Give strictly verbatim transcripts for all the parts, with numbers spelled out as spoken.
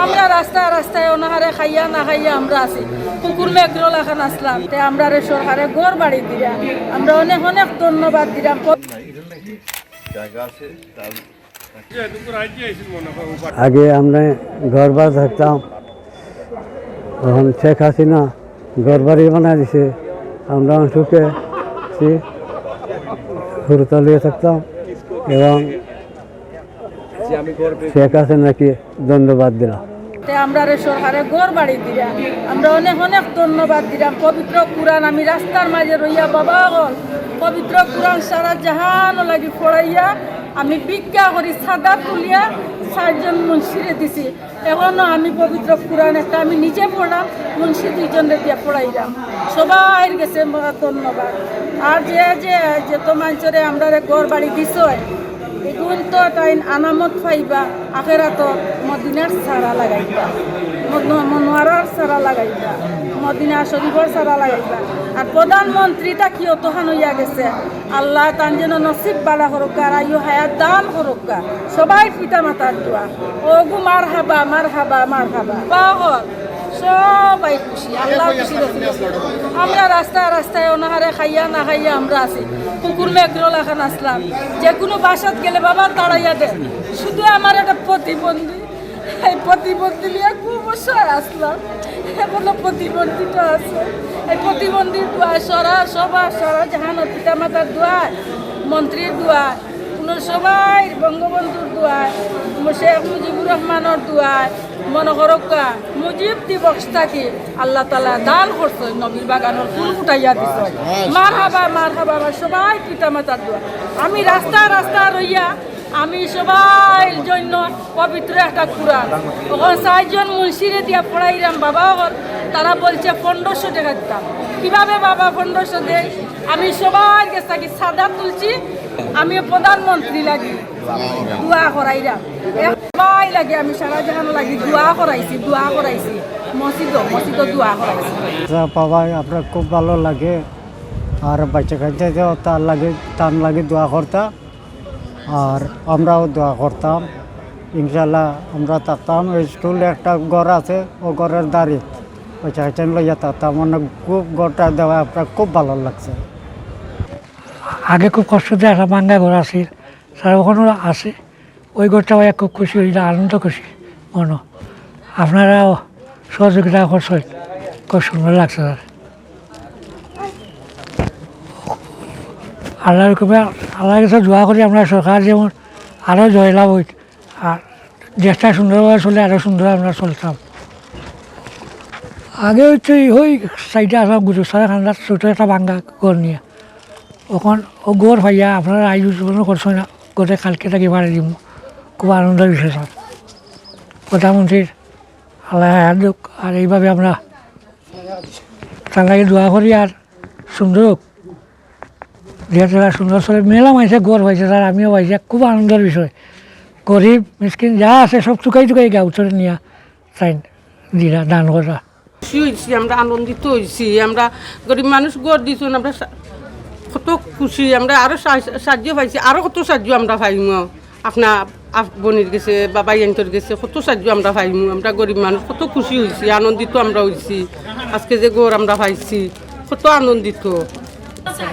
আমরা রাস্তায় রাস্তায় অনাহারে খাইয়া না খাইয়া আমরা আছি, কুকুর মেকরল লাখান আছলাম। তে আমরারে সরকারে ঘর বাড়ি দিরা, আমরা অনেক অনেক ধন্যবাদ দিরাম। আগে আমরা ঘর বাড়ি থাকতাম, এখন শেখ হাসিনা ঘর বাড়ি বানাই দিছে, আমরা এখন সুখে আছি, হুরুতালিয়ে থাকতাম এবং শেখ হাসিনাকে ধন্যবাদ দিলাম। তে আমরারে সরকারে ঘর বাড়ি দিরা, আমরা অনেক অনেক ধন্যবাদ দিরাম। পবিত্র কুরআন আমি রাস্তার মাঝে রইয়া বাবা অকল পবিত্র কুরআন সারা জাহানো লাগি পড়াইয়া আমি ভিক্ষা করি, চান্দা তুলিয়া চাইরজন মুন্সিরে দিছি। এখনো আমি পবিত্র কুরআন একটা আমি নিজে পড়লাম, মুন্সি দুইজনরে দিয়া পড়াইলাম। সবাইর গেছে ধন্যবাদ। আর যে যে যত মানষরে আমরারে ঘর বাড়ি দিছইন, এগুন তো তাইন আনামত পাইবা, আখেরাতো মদিনার চারা লাগাইবা, মন-, মনোয়ারার চারা লাগাইবা, মদিনা শরীফর চারা লাগাইবা। আর প্রধানমন্ত্রী তা কি অতখান অইয়া গেছে, আল্লায় তান যেন নসিব বালা করউক্কা, আর আয়ু হায়াত দান করউক্কা। সবাই পিতা মাতার দোয়া। ওগু মারহাবা, মারহাবা, মারহাবা। পাগল, সবাই খুশি, আল্লাহ খুশি, রসুল খুশি। আমরা রাস্তায় রাস্তায় অনাহারে খাইয়া না খাইয়া আমরা আছি। কুকুর মেকরল লাখান আছলাম। যে কুনু বাসাত গেলে বাবা তাড়াইয়া দেয়। শুধু আমার একটা প্রতিবন্ধী, এই প্রতিবন্ধী নিয়া খুব সমস্যায় আছলাম। এখনো প্রতিবন্ধীটা আছে। এই প্রতিবন্ধীর দোয়ায় সারা সবার সারা জাহানর পিতা মাতার দোয়ায়, মন্ত্রীর দোয়ায়, কুনু সবাই বঙ্গবন্ধুর দোয়ায়, শেখ মুজিবুর রহমানর দোয়ায়, মনো করউক্কা, মুজিব দিবস থাকি আল্লাহ তাআলায় দান করছইন, নবীর বাগানর ফুল ফুটাইয়া দিছইন। মারহাবা, মারহাবা, আমার সবাই পিতা মাতার দোয়া। আমি রাস্তা রাস্তা রইয়া আমি সবাইর জন্য পবিত্র একটা কুরআন। অখন চাইরজন মুন্সিরে দিয়া পড়াইরাম বাবা অকল, তারা বলছে পনেরোশো টেকা দিতাম। কিভাবে বাবা পনেরোশো দেয়? আমি সবার গেছ থাকি চান্দা তুলছি, আমি প্রধানমন্ত্রী লাগি দোয়া করাইরাম। সবাই লাগি আমি সারা জাহান লাগি দোয়া করাইছি, দোয়া করাইছি, মসজিদো, মসজিদো দোয়া করাইছি। আচ্ছা, বাবা, আপনার খুব ভালো লাগে। আর বাচ্চা কাচ্চা তার লাগে, তার লাগে দোয়া করতা। আর আমরাও দোয়া করতাম, ইনশাল্লাহ আমরা থাকতাম। ওই স্কুলে একটা ঘর আছে, ও ঘরের দাঁড়ি ওই চাইছেন লইয়া থাকতাম। মানে খুব ঘরটা দেওয়া আপনার খুব ভালো লাগছে। আগে খুব কষ্ট দিয়া একটা ভাঙ্গা ঘর আছিল, তার অখনো আছে। ওই ঘরটা অইয়া খুব খুশি অইলা, আনন্দ খুশি মনো। আপনারাও সহযোগিতা করছইন, খুব সুন্দর লাগছে তার। আল্লাহর হুকুমে, আল্লাহর কাছে দোয়া করি আমরা সরকার যেমন আরও জয়লাভ অইক, আর দেশটা সুন্দরভাবে চলে, আরও সুন্দর আমরা চলতাম। আগে অইতো ওই সাইডে আসলাম গুজুসারা খান্দার ছোটো একটা ভাঙ্গা ঘর নিয়া, অখন ও ঘর পাইয়া আপনারা আয়োজন করছইন না, ঘরে কালকে থাকি বাড়ি দিমু। খুব আনন্দর বিষয় স্যার। প্রধানমন্ত্রীর আল্লাহ হায়াত দেউক, আর এইভাবে আমরা তার লাগি দোয়া করি আর সুন্দর অউক। দিয়া তারা সুন্দর চলে, মেলা মাইনষে ঘর পাইছে স্যার, আমিও পাইছি, খুব আনন্দর বিষয়। গরিব মিসকিন যা আছে সব চুকাই চুকাই গাঁও চলে নিয়া তাইন দিলা, দান করলা। খুশি অইছি, আমরা আনন্দিত অইছি। আমরা গরিব মানুষ ঘর দিছইন, আমরা সা-, কত খুশি। আমরা আরো সা-, সাহায্য পাইছি, আরো কত সাহায্য আমরা পাইমু। আপনা আপ-, বনির গেছে বা ভাইয়াইন্তর গেছে কত সাহায্য আমরা পাইমু। আমরা গরিব মানুষ কত খুশি অইছি, আনন্দিত আমরা অইছি। আজকে যে ঘর আমরা পাইছি, কত আনন্দিত।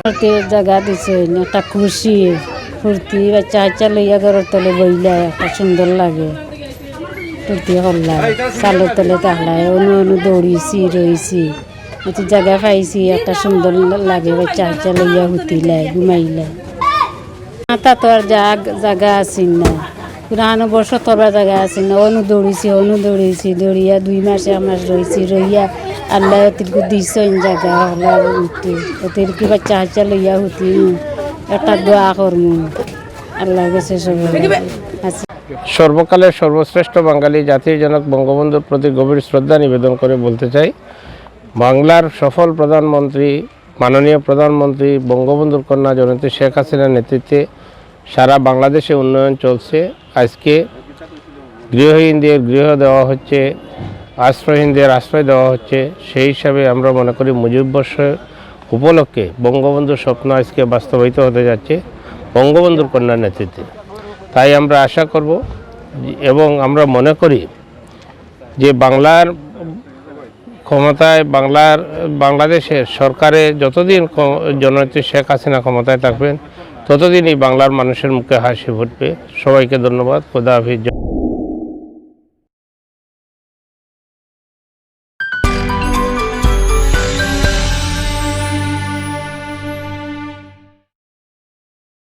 ঘরতে জাগা দিছইন, একটা খুশি, ফুর্তি, বাচ্চা কাচ্চা লইয়া ঘরর তলে বইলা, একটা সুন্দর লাগে, ফুর্তি করলা, চালর তলে থাকলা, অনু অনু দৌড়িছি, রইছি, একটু জাগা পাইছি, একটা সুন্দর লাগে, বাচ্চা কাচ্চা লইয়া হুতিলা, ঘুমাইলা। মাথা তো আর জাগ-, জাগা আছিল না। পুরানো বর্ষ তোলা জাগা আছিল না। অনু দৌড়িছি, অনু দৌড়িছি, দৌড়িয়া দুই মাস, এক মাস রইছি, রইয়া আল্লাহ তিলকু দিছইন জাগা, আল্লাহ মৃত্যু। তিলকু বাচ্চা কাচ্চা লইয়া হুতি, একটা দোয়া করমু। আল্লাহর গেছে সব আছে। সর্বকালের সর্বশ্রেষ্ঠ বাঙালি জাতির জনক বঙ্গবন্ধুর প্রতি গভীর শ্রদ্ধা নিবেদন করে বলতে চাই, বাংলার সফল প্রধানমন্ত্রী, মাননীয় প্রধানমন্ত্রী বঙ্গবন্ধুর কন্যা জননেত্রী শেখ হাসিনার নেতৃত্বে সারা বাংলাদেশে উন্নয়ন চলছে। আজকে গৃহহীনদের গৃহ দেওয়া হচ্ছে, আশ্রয়হীনদের আশ্রয় দেওয়া হচ্ছে। সেই হিসাবে আমরা মনে করি মুজিববর্ষ উপলক্ষে বঙ্গবন্ধুর স্বপ্ন আজকে বাস্তবায়িত হতে যাচ্ছে বঙ্গবন্ধুর কন্যার নেতৃত্বে। তাই আমরা আশা করব এবং আমরা মনে করি যে বাংলার ক্ষমতায়, বাংলার, বাংলাদেশের সরকারে যতদিন ক-, জননেত্রী শেখ হাসিনা ক্ষমতায় থাকবেন, ততদিনই বাংলার মানুষের মুখে হাসি ফুটবে। সবাইকে ধন্যবাদ। খোদা হাফিজ।